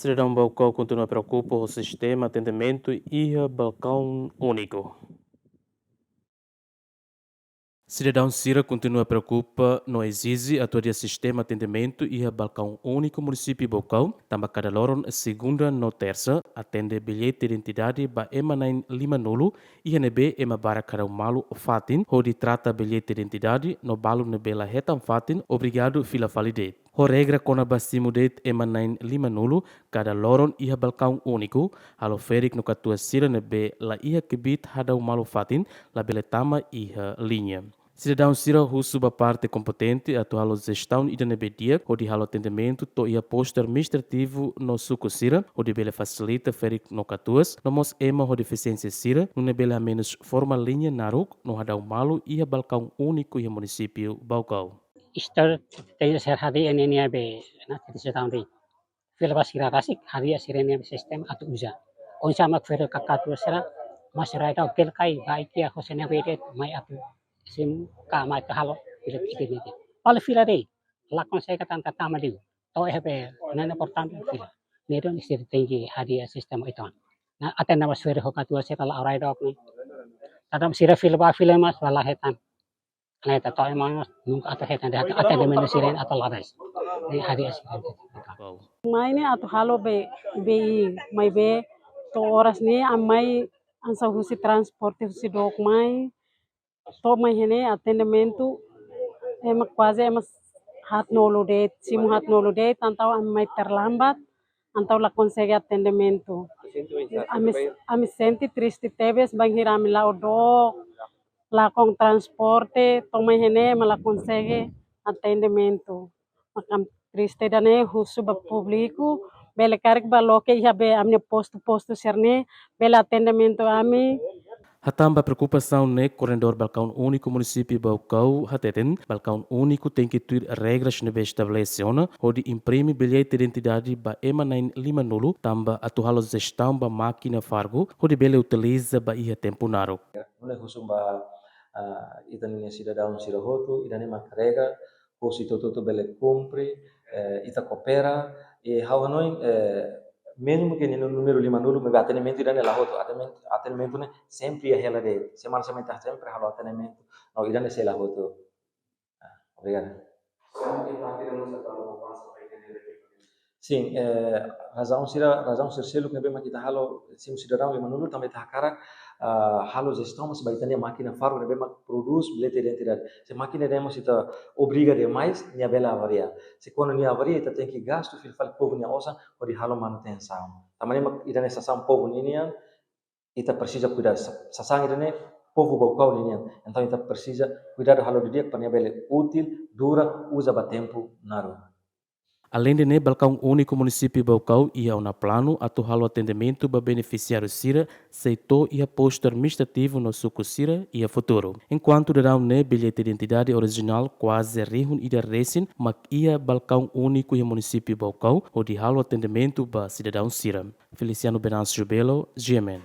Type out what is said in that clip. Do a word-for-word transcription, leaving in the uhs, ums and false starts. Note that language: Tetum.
Sidadaun Baucau kontinua preokupa ho sistema atendimentu iha balkaun úniku. Sidadaun sira kontinua preokupa no ezije atu hadi'a sistema atendimentu iha balkaun úniku munisípiu Baucau, tanba kada loron segunda no tersa atende billete identidade ba ema na'in limanulu, iha ne'ebé ema barak hadau malu fatin hodi trata billete identidade no balu ne'ebé la hetan fatin obrigadu fila fali de'it. Ho regra kona-ba simu de'it ema na'in limanulu kada loron iha balkaun úniku, halo ferik no katuas sira ne'ebé la iha kbiit hadau malu fatin labele tama iha liña. Sidadaun sira husu ba parte kompetente atu halo jestaun ida ne'ebé di'ak hodi halo atendimentu to'o iha postu administrativu no suku sira hodi bele fasilita ferik no katuas, no mós ema ho defisiénsia sira nune'e bele hamenus forma liña naruk no hadau malu iha balkaun úniku iha munisípiu Baucau. Istor tenke ser hadi'a ninia be na titi setahun di. Fila ba sira rasik hadi'a sira-nia be sistema atu uza. Oinsá mak ferik ka katuas sira, mas sira ita hotel kai ba ikia hose ne bede mai atu simu ka mai ka halo fila titi niti. Pala fila de'it, lakon sai ka tanta tama diu. To eh be nene importante fila. Ne'e duni sira tenke hadi'a sistema ituan. Na até na mas ferik ho katuas sira la orai dok ni. Tadam sira fila ba fila mas ba la hetan. Ne'e ta to'o ema nunka atu hetan de'it atendimentu sira-ne'e atu labele. Ne'e hadi'a sira. Mai ne'e atu halo be, be i, maibé to'o oras ne'e ami mai hanesan husi transporte husi dook mai. To'o mai iha ne'e atendimentu ema kuaze ema haatnulu de'it, simu haatnulu de'it, entaun ami mai terlambat, entaun la konsege atendimentu. Ami, ami sente triste tebes, bainhira ami la'o dook, lakon transporte, to'o mai iha ne'e ema la konsege atendimentu. Mak ami triste ida-ne'e, husu ba públiku, bele karik ba loke iha be ami-nia postu-postu sira-ne'e, bele atendimentu ami. Hatán ba preokupasaun ne'e, koordenadór balkaun úniku munisípiu Baucau hateten, balkaun úniku tenke tuir regras ne'ebé estabelese ona, hodi imprime billete identidade ba ema na'in limanulu, tanba atu halo jestaun ba mákina fargu, hodi bele utiliza ba iha tempu naruk. Nune'e husu ba, ah, ita-nia sidadaun sira hotu, ida-ne'e mak regra, husi ita hotu-hotu bele kumpre, eh, ita koopera, i ha'u hanoin, eh, mezmu ke nia númeru limanulu, maibé atendimentu ida-ne'e la hotu, atendimentu, atendimentu ne'e sempre iha hela de'it, semana-semana ita sempre halo atendimentu, no ida-ne'e sei la hotu. Ah, obrigadu. Sin, eh, razaun sira, razaun sira seluk ne'ebé mak ita halo simu sidadaun limanulu tanba ita hakarak, ah, halo jestaun mós ba ita-nia mákina fargu ne'ebé mak prodús billete identidade. Se mákina ne'e mós ita obriga demais, nia bele avaria. Se kuandu nia avaria, ita tenke gastu fila fali povu nia osan hodi halo manutensaun. Tanba ne'e mak ida-ne'e sasán povu ninian, ita presiza kuidadu sa-, sasán ida-ne'e povu Baucau ninian. Entaun ita presiza kuidadu halo didi'ak para nia bele útil, dura, uza ba tempu naruk. Aleinde ne'e, balkaun úniku munisípiu Baucau iha ona planu atu halo atendimentu ba benefisiáriu sira sei to'o iha postu administrativu no suku sira iha futuru. Enkuantu daudaun ne'e billete identidade orijinál kuaze rihun ida resin mak iha balkaun úniku iha munisípiu Baucau hodi halo atendimentu ba sidadaun sira. Feliciano Venâncio Belo, G M N.